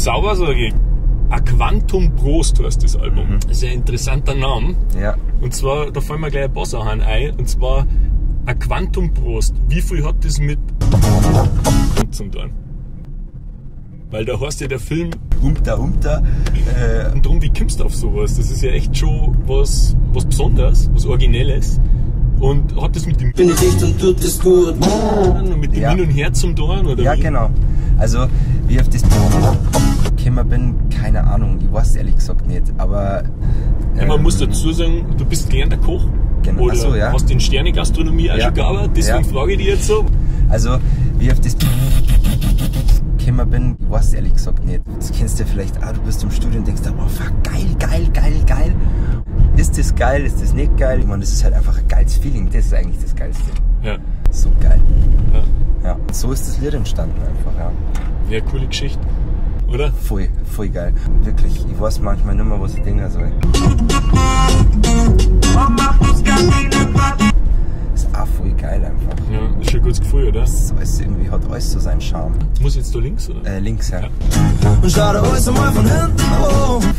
Sauber, sage ich. A Quantum Prost heißt das Album. Mhm. Das ist ein interessanter Name. Ja. Und zwar, da fallen mir gleich ein paar Sachen ein. Und zwar, A Quantum Prost. Wie viel hat das mit zu tun? Weil da heißt ja der Film Umta, umta. Und darum, wie kommst du auf sowas? Das ist ja echt schon was Besonderes, was Originelles. Und hat das mit dem Bin ich dicht und tut es gut. und mit dem Ja. Hin und Her zum tun? Oder Ja, wie? genau. Also, wie ich auf das gekommen bin, keine Ahnung. Ich weiß ehrlich gesagt nicht. Aber. Ja, man muss dazu sagen, du bist gelernter Koch. Genau. Oder Ach so, ja. hast in Sterne-Gastronomie auch Ja. schon gearbeitet, deswegen Ja. frage ich dich jetzt so. Also, wie ich auf das gekommen bin, ich weiß ehrlich gesagt nicht. Das kennst du ja vielleicht auch, du bist im Studio und denkst, oh fuck, geil, geil, geil, geil. Ist das geil, ist das nicht geil? Ich meine, das ist halt einfach ein geiles Feeling, das ist eigentlich das Geilste. Ja. So geil. Ja. Ja. So ist das Lied entstanden einfach, ja. Ja, coole Geschichte, oder? Voll, voll geil. Wirklich, ich weiß manchmal nicht mehr, was ich denken soll. Ist auch voll geil einfach. Ja, ist schon ein gutes Gefühl, oder? Das ist alles irgendwie, hat alles so seinen Charme. Muss ich jetzt da links, oder? Links, ja. Ja. Und schau dir alles einmal von hinten an.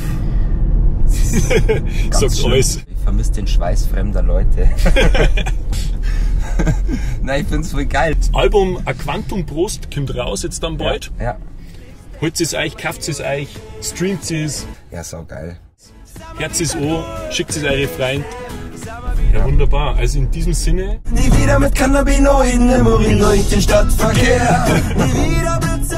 Ganz Sagt schlimm. alles. Ich vermisse den Schweiß fremder Leute. Nein, ich find's voll geil. Album A Quantum Prost kommt raus jetzt dann bald. Ja. Holt es euch, kauft es euch, streamt es, Ja, sau geil. hört es an, schickt es eure Freunde. Ja, wunderbar. Also in diesem Sinne. Nie wieder mit Cannabinoiden im Urin durch den Stadtverkehr. Nie wieder Blitze.